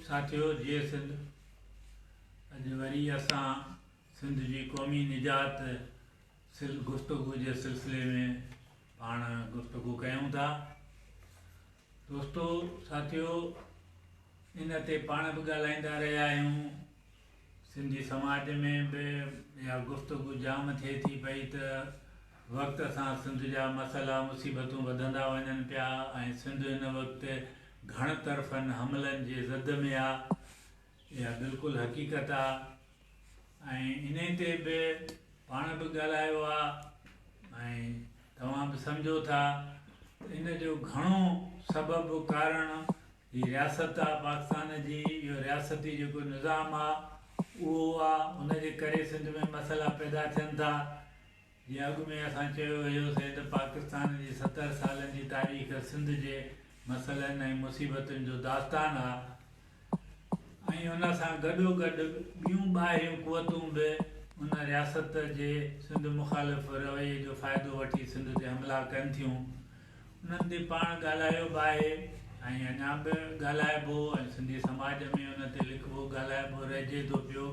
ساٿيو جيئي سنڌ اڄ وري اسان سنڌ جي قومي نجات سل گفتگو جي سلسلي ۾ پاڻ گفتگو ڪيون ٿا. دوستو ساٿيو ان تي پاڻ به ڳالهائيندا رهيا آهيون سنڌي سماج ۾ به اها گفتگو جام ٿئي ٿي پئي ته وقت سان سنڌ جا مسئلا مصيبتون وڌندا وڃن پيا ۽ سنڌ هن وقت گهڻ طرفن حملن جي زد ۾ آ اها بلڪل حقيقت آ ۽ انهي تي به پاڻ به ڳالهايو آ ۽ توهان به سمجهو ٿا ته ان جو گهڻو سبب ڪارڻ هي رياست آ پاڪستان جي اهو رياستي جيڪو نظام آ اهو آ ان جي ڪري سنڌ ۾ مسئلا پيدا ٿين ٿا. جيئن اڳ ۾ اسان چيو هيوسين ته پاڪستان جي 70 سالن جي تاريخ سنڌ جي مسئلن ۽ مصيبتن جو داستان آ ۽ ان سان گڏوگڏ ٻيون ٻاهريون قوتون به ان رياست جي سنڌ مخالف رويي جو فائدو وٺي سنڌ تي حملا ڪن ٿيون. انهن تي پاڻ ڳالهايو به آهي ۽ اڃا به ڳالهائبو ۽ سنڌي سماج ۾ ان تي لکبو ڳالهائبو رهجي ٿو پيو.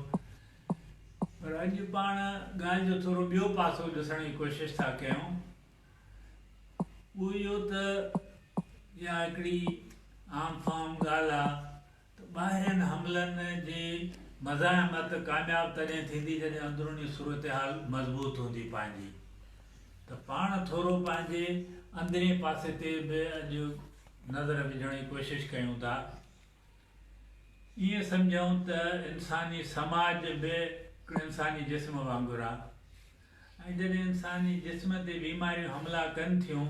پر اڄ پاڻ ڳالهه جو ٿورو ٻيو پاسو ڏسڻ جي ڪوشش ٿا ڪيون. اهو اهو ته اها هڪڙي عام فهم ڳالهه آ ته ٻاهرين حملن جي مزاحمت ڪامياب تڏهن ٿيندي جڏهن اندروني صورتحال مضبوط هوندي پنهنجي ته پاڻ ٿورو پنهنجي اندرين پاسي تي به اڄ نظر وجهڻ جي ڪوشش ڪيون ٿا. ائين سمجهون ته انساني سماج به هڪڙو انساني جسم وانگر آ ۽ جڏهن انساني جسم تي بيماريون حملا ڪن ٿيون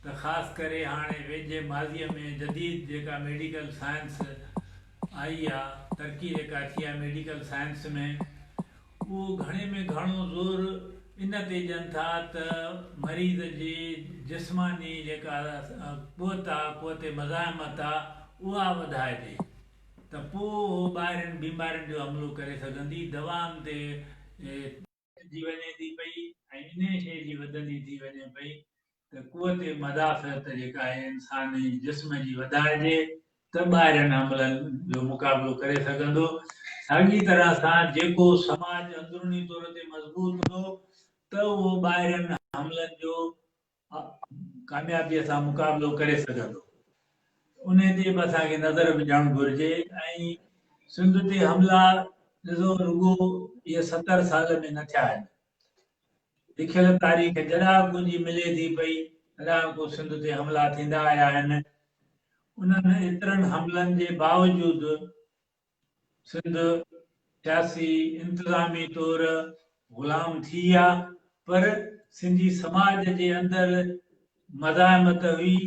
ته خاص ڪري هاڻي ويجهي ماضيء ۾ جديد جيڪا ميڊيڪل سائنس آئي آ، ترقي جيڪا ٿي آ ميڊيڪل سائنس ۾ اهو گهڻي ۾ گهڻو زور ان تي ڏين ٿا ته مريض جي جسماني جيڪا قوت آ، قوت مزاحمت آ، اها وڌائجي ته پوء هو ٻاهرين بيمارين جو حملو ڪري سگهندي، دوائن تي جي وڃي ٿي پئي ۽ انهيء شيء جي وڌندي ٿي وڃي پئي ته قوت مدافعت جيڪا آهي انساني جسم جي وڌائجي ته ٻاهرين حملن جو مقابلو ڪري سگهندو. ساڳي طرح سان جيڪو سماج اندروني طور تي مضبوط هوندو ته اهو ٻاهرين حملن جو ڪاميابيء سان مقابلو ڪري سگهندو. انهي تي به اسان کي نظر وجهڻ گهرجي ۽ سنڌ تي حملا ڏسو رڳو اهي 70 سال ۾ نه ٿيا آهن. لکيل تاريخ جڏهن کان جي ملي ٿي پئي تڏهن کان سنڌ تي حملا ٿيندا آيا آهن. انهن ايترن حملن جي باوجود سنڌ سياسي انتظامي طور غلام ٿي آ پر سنڌي سماج جي اندر مزاحمت هئي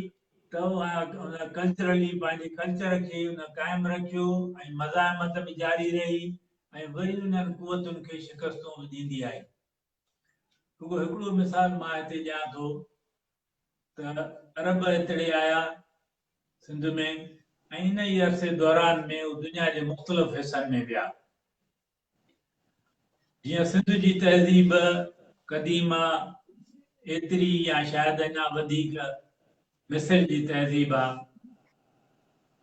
ته اها ان ڪلچرلي پنهنجي ڪلچر کي ان قائم رکيو ۽ مزاحمت به جاري رهي ۽ وري انهن قوتن کي شڪستون به ڏيندي آئي. رڳو هڪڙو مثال مان هتي ڏيان ٿو ته عرب هتڙي آيا سنڌ ۾ ۽ ان ئي عرصي دوران ۾ هو دنيا جي مختلف حصن ۾ ويا. جيئن سنڌ جي تهذيب قديم آ ايتري يا شايد اڃا وڌيڪ مصر جي تهذيب آ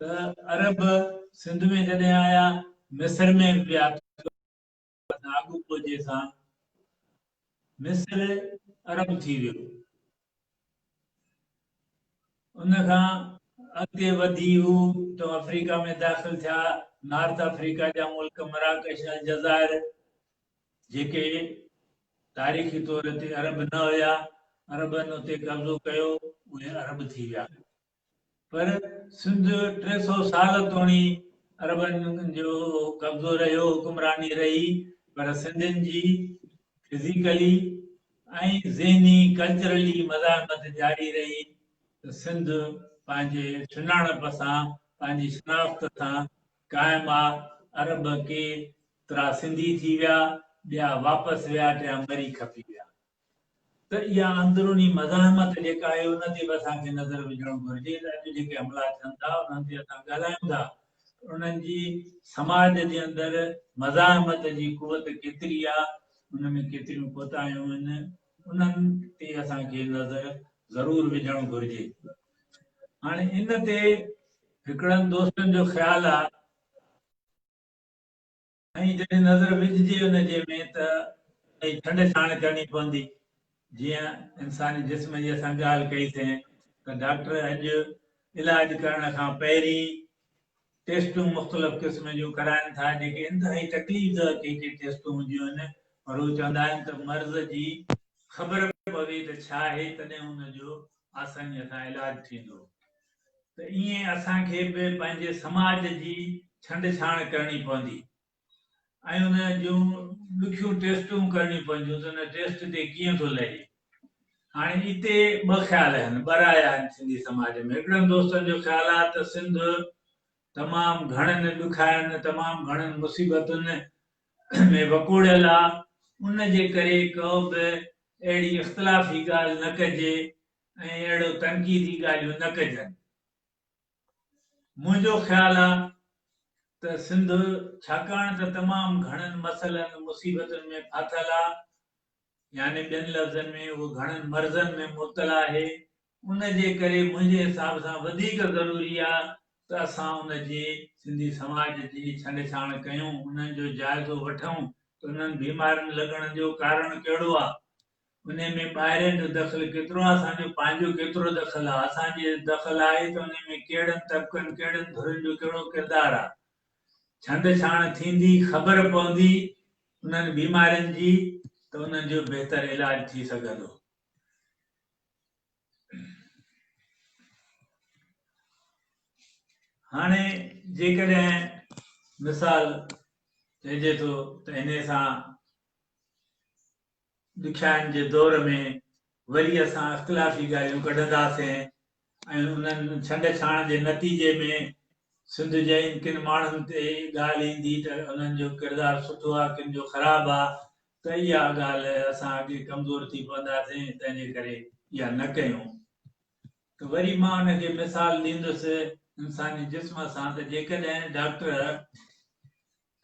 ته عرب سنڌ ۾ جڏهن آيا مصر ۾ به ويا آڳو پوء سان مصر عرب ٿي ويو. ان کان اڳتي وڌي هو ته آفريڪا ۾ داخل ٿيا. نارٿ آفريڪا جا ملڪ مراڪش، الجزائر جيڪي تاريخي طور تي عرب نه هيا، عربن اتي قبضو ڪيو، اهي عرب ٿي ويا. پر سنڌ 300 سال توڻي عربن جو قبضو رهيو، حڪمراني رهي، پر سنڌين جي فزيڪلي ۽ ذهني ڪلچرلي مزاحمت جاري رهي ته سنڌ پنهنجي سڃاڻپ سان، پنهنجي شناخت سان قائم آ، عرب ڪي ترا سنڌي ٿي ويا، ٻيا واپس ويا، ٽيا مري کپي ويا. ته اها اندروني مزاحمت جيڪا آهي ان تي به اسان کي نظر وجهڻ گهرجي ته اڄ جيڪي حملا ٿين ٿا انهن تي اسان ڳالهايون ٿا پر انهن جي سماج جي اندر مزاحمت جي قوت ڪيتري آ ان ۾ ڪيتريون ڪوتاهيون آهن انهن تي اسان کي نظر ضرور وجهڻ گهرجي. هاڻي ان تي هڪڙن دوستن جو خيال آ. ۽ جڏهن نظر وجهجي ان جي ۾ ته ان جي ڇنڊ ڇاڻ ڪرڻي پوندي. جيئن انساني جسم جي اسان ڳالهه ڪئي سين ته ڊاڪٽر اڄ علاج ڪرڻ کان پهرين ٽيسٽون مختلف قسم جون ڪرائن ٿا جيڪي انتهائي تڪليف ده ڪي ڪي ٽيسٽون هونديون آهن پر هو چوندا آهن ته مرض جي خبر پوي ته ڇا آهي تڏهن ان جو آسانيء سان علاج ٿيندو ته ائين اسان کي به پنهنجي سماج جي ڇنڊ ڇاڻ ڪرڻي پوندي ۽ ان جون ڏکيون ٽيسٽون ڪرڻيون پونديون ته ان ٽيسٽ تي ڪيئن ٿو لهي. هاڻي اتي ٻه خيال آهن، ٻه رايا آهن سنڌي سماج ۾. هڪڙن دوستن جو خيال آهي ته سنڌ تمام گهڻن ڏکاين، تمام گهڻن مصيبتن ۾ وڪوڙيل آ، ان جي ڪري ڪو به اهڙي اختلافي ڳالهه نه ڪجي ۽ اهڙو تنقيدي ڳالهيون نه ڪجن. منهنجو خيال آ ته سنڌ ڇاڪاڻ ته تمام گهڻن مسئلن، مصيبتن ۾ ڦاٿل آ، يعني ٻين لفظن ۾ اهو گهڻن مرضن ۾ مبتلا آهي، ان جي ڪري منهنجي حساب سان وڌيڪ ضروري آ ته اسان ان جي، سنڌي سماج جي، ڇنڊڇاڻ ڪيون، انهن جو جائزو وٺون ته انهن بيمارين لڳڻ جو ڪارڻ ڪهڙو آ، انهي ۾ ٻاهرين جو دخل ڪيترو آ، اسان جو پنهنجو ڪيترو دخل آ، اسان جي دخل آهي ته انهي ۾ ڪهڙن طبقن، ڪهڙن ڌرين جو ڪهڙو ڪردار آ. ڇنڊڇاڻ ٿيندي، خبر پوندي انهن بيمارين جي ته انهن جو بهتر علاج ٿي سگهندو. هاڻي جيڪڏهن مثال چئجي ٿو ته انهي سان ڏکيائين جي دور ۾ وري اسان اختلافي ڳالهيون ڪڍنداسين ۽ انهن ڇنڊ ڇاڻ جي نتيجي ۾ سنڌ جي ڪن ماڻهن تي ڳالهه ايندي ته انهن جو ڪردار سٺو آهي ڪن جو خراب آهي ته اها ڳالهه اسان اڳي ڪمزور ٿي پونداسين تنهن جي ڪري اها نه ڪيون ته وري مان ان کي مثال ڏيندس انساني جسم سان ته جيڪڏهن ڊاڪٽر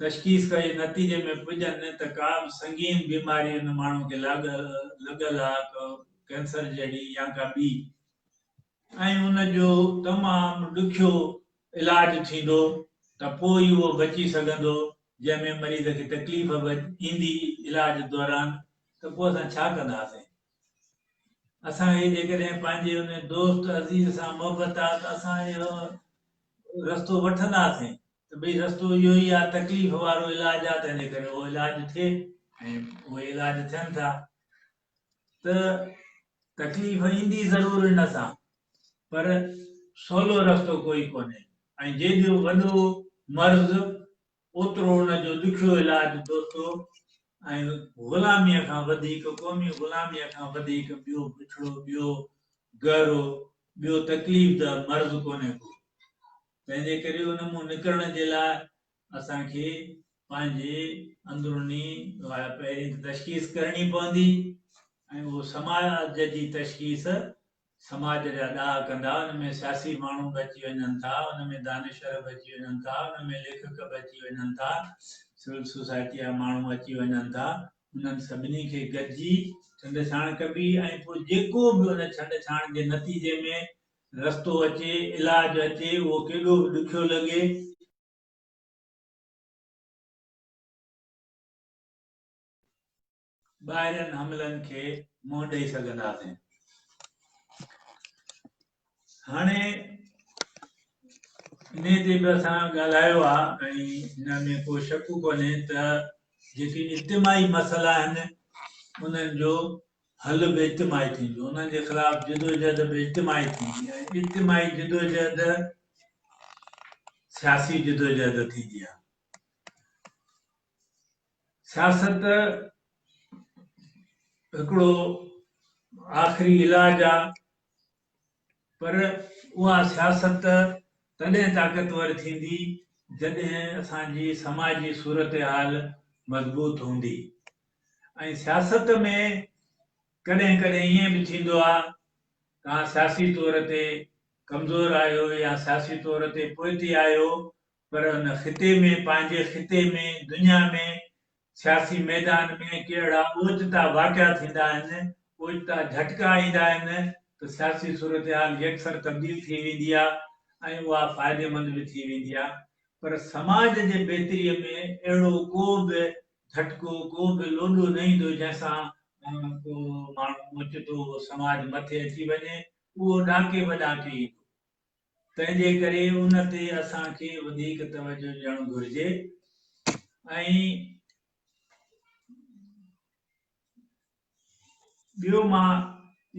تشخيص ڪري نتيجي ۾ پڄن ته ڪا به سنگين بيماري ان ماڻهو کي لڳل آ ڪينسر جهڙي يا ڪا ٻي ۽ ان جو تمام ڏکيو علاج ٿيندو ته پوء ئي اهو بچي سگهندو جنهن ۾ مريض کي تڪليف به ايندي علاج دوران ته پوء اسان ڇا ڪنداسين؟ اسان کي جيڪڏهن پنهنجي ان دوست عزيز سان محبت آ ته اسان اهو رستو وٺنداسين ته ڀئي رستو اهو ئي آ تڪليف وارو علاج آ تنهن جي ڪري اهو علاج ٿئي ۽ اهي علاج ٿين ٿا ته تڪليف ايندي ضرور ان سان پر سولو رستو ڪوئي ڪونهي ۽ جيڏو وڏو مرض اوترو ان جو ڏکيو علاج دوستو ۽ غلاميء کان وڌيڪ قومي غلاميء کان وڌيڪ ٻيو بڇڙو ٻيو گهرو ٻيو تڪليف ده مرض ڪونهي ڪو تنهن جي ڪري ان مون نڪرڻ جي لاء اسان کي پنهنجي اندروني پهرين ته تشخيص ڪرڻي پوندي ۽ اهو سماج جي تشخيص سماج جا ڏاها ڪندا، ان ۾ سياسي ماڻهو به اچي وڃن ٿا، ان ۾ دانشور به اچي وڃن ٿا، ان ۾ ليکڪ به اچي وڃن ٿا، سول سوسائٽي جا ماڻهو اچي وڃن ٿا، انهن سڀني کي گڏجي ڇنڊڇاڻ ڪبي ۽ پوء جيڪو به ان ڇنڊڇاڻ جي نتيجي ۾ رستو اچي، علاج اچي، اهو ڪيڏو به ڏکيو لڳي، ٻاهرين حملن کي منهن ڏئي سگهنداسين. هاڻي انهي تي به اسان ڳالهايو آهي ۽ ان ۾ ڪو شڪ ڪونهي ته جيڪي اجتماعي مسئلا آهن انهن جو حل به اجتماعي ٿيندو، انهن جي خلاف جدوجهد به اجتماعي ٿيندي ۽ اجتماعي جدوجهد سياسي جدوجهد ٿيندي آهي. سياست هڪڙو آخري علاج آ پر اها سياست تڏهن طاقتور ٿيندي جڏهن اسان جي سماجي صورتحال مضبوط هوندي ۽ سياست ۾ ڪڏهن ڪڏهن ائين به ٿيندو آ توهان سياسي طور تي ڪمزور آهيو يا سياسي طور تي پوئتي آهيو پر ان خطي ۾، پنهنجي خطي ۾، دنيا ۾ سياسي ميدان ۾ ڪي اهڙا اوچتا واقعا ٿيندا آهن، اوچتا جهٽڪا ايندا آهن ته سياسي صورتحال يڪسر تبديل ٿي ويندي آهي ۽ اها فائديمند به ٿي ويندي آهي. پر سماج جي بهتريء ۾ اهڙو ڪو به جهٽڪو، ڪو به لوڏو نه ايندو جنهن سان ڪو ماڻهو اوچتو اهو سماج مٿي اچي وڃي، اهو ڏاڪي به ڏاڪي ايندو. تنهن جي ڪري ان تي اسان کي وڌيڪ توجهه ڏيڻ گهرجي ۽ ٻيو مان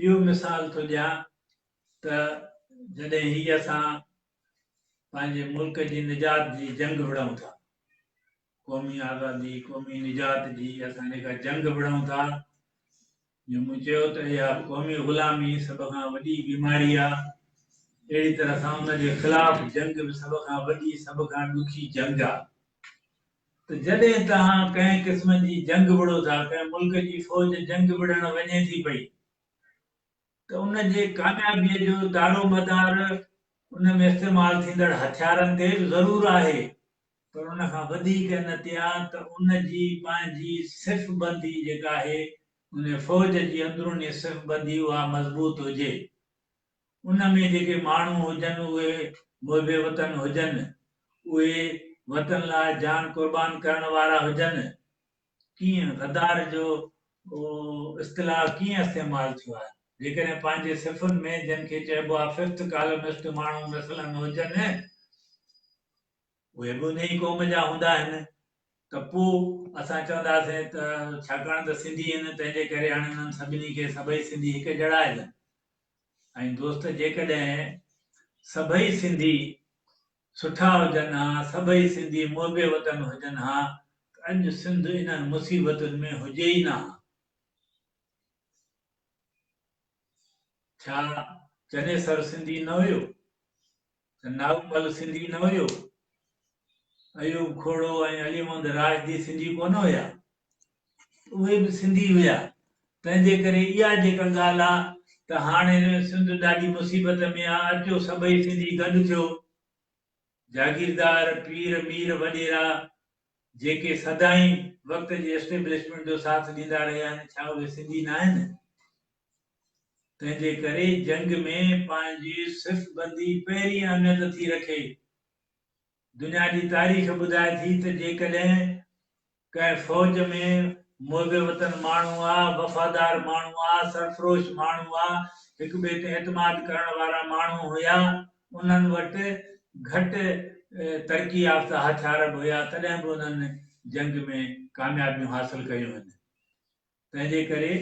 اهو مثال ٿو ڏيان ته جڏهن هي اسان پنهنجي ملڪ جي نجات جي جنگ وڙهون ٿا، قومي آزادي، قومي نجات جي اسان جيڪا جنگ وڙهون ٿا، جو مون چيو ته اها قومي غلامي سڀ کان وڏي بيماري آ، اهڙي طرح سان ان جي خلاف جنگ به سڀ کان وڏي، سڀ کان ڏکي جنگ آ. ته جڏهن توهان ڪنهن قسم جي جنگ وڙهو ٿا، ڪنهن ملڪ جي فوج جنگ وڙهڻ وڃي ٿي پئي ته ان جي ڪاميابيء جو دارومدار ان ۾ استعمال ٿيندڙ هٿيارن تي به ضرور آهي پر ان کان وڌيڪ ان تي آ ته ان جي پنهنجي صف بندي جيڪا آهي ان فوج جي اندروني صف بندي اها مضبوط هجي. ان ۾ جيڪي ماڻهو هجن اهي محب وطن هجن، اهي وطن لاء جان قربان ڪرڻ وارا هجن. ڪيئن غدار جو اصطلاح ڪيئن استعمال ٿيو آهي؟ جيڪڏهن پنهنجي صفن ۾ جن کي چئبو آهي ففٿ ڪالمسٽ ماڻهو مثلاً هجن، اهي به انهيء قوم جا هوندا آهن ته پوء اسان چونداسين ته ڇاڪاڻ ته سنڌي آهن تنهن جي ڪري هاڻي انهن سڀني کي سڀئي سنڌي هڪ جهڙا آهن. ۽ دوست جيڪڏهن سڀئي سنڌي سٺا هجن ها، سڀئي سنڌي محب وطن هجن ها ته اڄ سنڌ انهن مصيبتن ۾ هجي ئي نه ها. ڇا چنيسر سنڌي نه هيو؟ ته نائومل سنڌي نه هيو؟ ايوب کوڙو ۽ علي محمد راشدي سنڌي ڪونه هيا؟ اهي به سنڌي هيا. تنهن جي ڪري اها جيڪا ڳالهه آ ته هاڻي سنڌ ڏاڍي مصيبت ۾ آ، اچو سڀئي سنڌي گڏ ٿيو. جاگيردار، پير، مير، وڏيرا جيڪي سدائين وقت جي اسٽيبلشمينٽ جو ساٿ ڏيندا رهيا آهن، ڇا اهي سنڌي ناهن؟ تنهن جي ڪري جنگ ۾ پنهنجي صف بندي پهرين اهميت ٿي رکي. دنيا جي تاريخ ٻڌائي ٿي ته جيڪڏهن ڪنهن فوج ۾ محب وطن ماڻهو آ، وفادار ماڻهو آ، سرفروش ماڻهو آ، هڪ ٻئي تي اعتماد ڪرڻ وارا ماڻهو هيا، انهن وٽ گهٽ ترقي يافته هٿيار به هيا تڏهن به انهن جنگ ۾ ڪاميابيون حاصل ڪيون هن. تنهن جي ڪري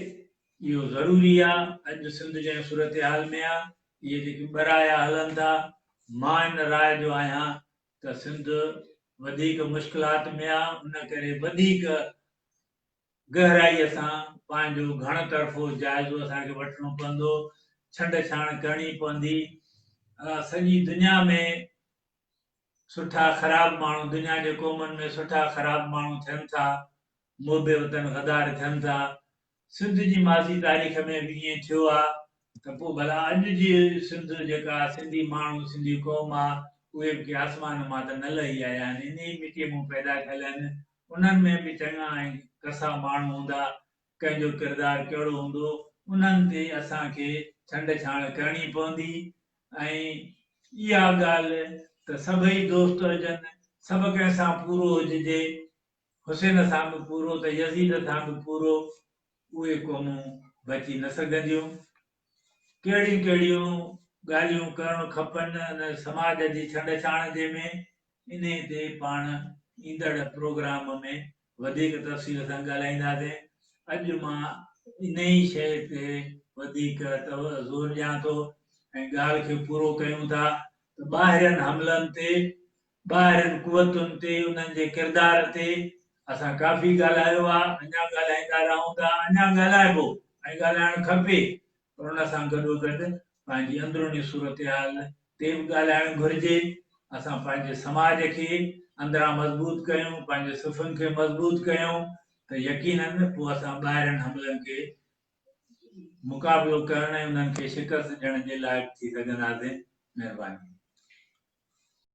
اهو ضروري آ اڄ سنڌ جنهن صورتحال ۾ آ، اهي جيڪي ٻه رايا هلن ٿا، مان ان راء جو آهيان ته سنڌ وڌيڪ مشڪلات ۾ آ، ان ڪري وڌيڪ گهرائيء سان پنهنجو گهڻ طرفو جائزو اسان کي وٺڻو پوندو، ڇنڊ ڇاڻ ڪرڻي پوندي. سڄي دنيا ۾ سٺا خراب ماڻهو، دنيا جي قومن ۾ سٺا خراب ماڻهو ٿين ٿا، محب وطن غدار ٿين ٿا. سنڌ جي ماضي تاريخ ۾ به ائين ٿيو آ ته پوء ڀلا اڄ جي سنڌ جيڪا سنڌي ماڻهو سنڌي قوم آ اهي به ڪي آسمان مان ته نه لهي آيا آهن انهي مٽيء مون پيدا ٿيل آهن انهن ۾ به چڱا ۽ ڪسا ماڻهو هوندا ڪنهن جو ڪردار ڪهڙو هوندو انهن تي اسان کي ڇنڊ ڇاڻ ڪرڻي پوندي ۽ اها ڳالهه ته سڀئي دوست هجن سڀ ڪنهن سان پورو هججي حسين سان به پورو ته يزيد سان به پورو، اهي قومون بچي نه سگهنديون. ڪهڙيون ڪهڙيون ڳالهيون ڪرڻ کپن ان سماج جي ڇنڊڇاڻ جي ۾، انهي تي پاڻ ايندڙ پروگرام ۾ وڌيڪ تفصيل سان ڳالهائينداسين. اڄ مان انهي شيء تي وڌيڪ زور ڏيان ٿو ۽ ڳالهه کي پورو ڪيون ٿا ته ٻاهرين حملن تي ٻاهرين قوتن تي انهن جي ڪردار تي اسان ڪافي ڳالهايو آ اڃا ڳالهائيندا رهون ٿا اڃا ڳالهائبو ۽ ڳالهائڻ کپي پر ان سان گڏوگڏ پنهنجي اندروني صورتحال تي به ڳالهائڻ گهرجي اسان پنهنجي سماج کي اندران مضبوط ڪيون پنهنجي صفن کي مضبوط ڪيون ته يقينن پوء اسان ٻاهرين حملن کي مقابلو ڪرڻ ۽ انهن کي شڪست ڏيڻ جي لائق ٿي سگهنداسين مهرباني.